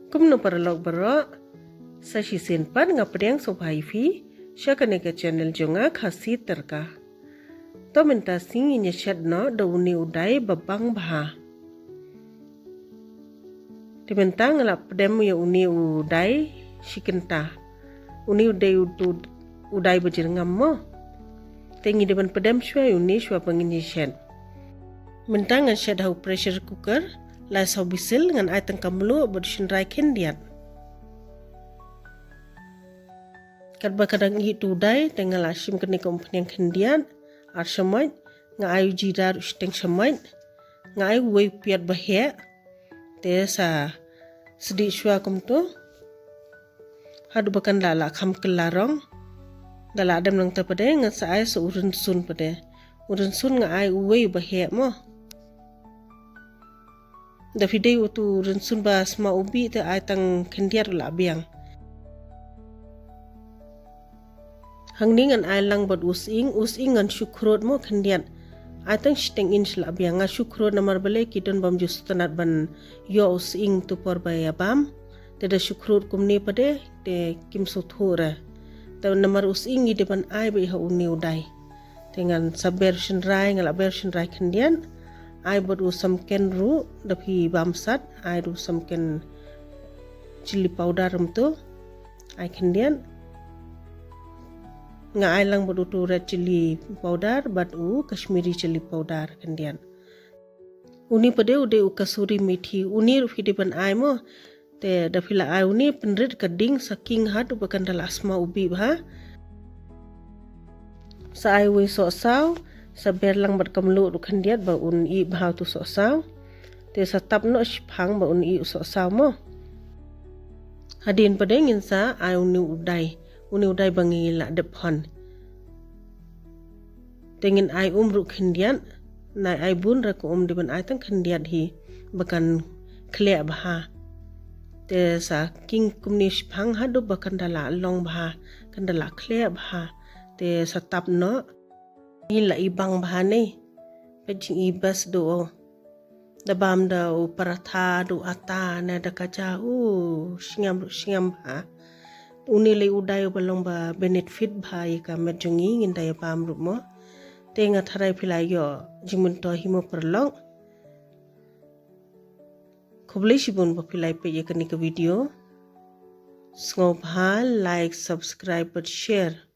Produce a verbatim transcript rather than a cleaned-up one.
Kumno paralok baroh, sa shisien pat nga pdiang sngewbha ïa phi sha kane ka channel jong nga, Khasi Tyrka. To mynta sngi ngin ïa shet noh da une u dai ba bang bha. Te mynta nga la pdem ïa une u dai shi kynta. Une u dei u, u dai ba jyrngam mo. Te ngi dei ban pdem shuwa ïa une shuwa ba ngin ïa shet. Mynta ngan shet ha u pressure cooker lai saw bisil, ngan ai tang ka mluh bad u shynrai khyndiat. Katba ka dang ïeh uto u dai, te nga la shim kane ka umphniang khyndiat ar shamoit, nga ai u jira ruh shiteng shamoit, nga ai uwei u piat ba heh. Te sa sdieh shuwa kumto haduh ba kan da la kham kylla rong. Da la dem nangta pat de ngan sa ai sa u rynsun pat de. U rynsun nga ai uwei ba heh mo. Da phi dei uto u rynsun ba sma u bih te ai tang khyndiat u la biang. Hangne ngan ai lang bad u sying, u sying ngan shu khrud mo khyndiat. Ai tang shiteng inch la biang, nga shu khrud namar balei ki don bym ju sngewtynnat ban ïoh u sying uto por ba ïa bam. Te da shu khrud kumne pat de te kim sngewthuh re. Te namar u sying ngi dei ban ai beit ha une u dai. Te ngan sa ber shynrai, nga la ber shynrai khyndiat. Ai bad u samken ruh, da phi bam sat, ai da u samken chilli powder kumto. Ai khyndiat. Nga ai lang bad uto red chilli powder bad u Kashmiri chilli powder khyndiat. Une pat de u dei u kasuri methi, une ruh phi dei ban ai mo. Te da phi la ai une pynrit ka ding sa king haduh ba kan da la sma u bih bha. Sa ai uwei u sohsaw, sa ber lang bad ka mluh ruh khyndiat ba un ih bha uto u sohsaw. Te sa tap noh shiphang ba un ih u sohsaw mo. Hadien pat de ngin sa ai une u dai, une u dai ba ngi la dep hon. Te ngin ai um ruh khyndiat, nai ai bun re ka um, dei ban ai tang khyndiat hi ba kan khleh bha. Te sa king kumne shiphang haduh ba kan da la long bha, kan da la khleh bha. Te sa tap noh. Ngi la i bang bha ne. Peit jingibas do o. Da bam da u paratha da u ata ne da ka ja u sngem ruh sngem bha. Une lei u dai uba long ba benefit bha ïa ka met jong ngi, ngin da ïa bam ruh mo. Te nga tharai phi la ïoh jingmyntoi hi mo paralok. Khublei shibun ba phi la peit ïa kane ka video. Sngewbha like, subscribe bad share.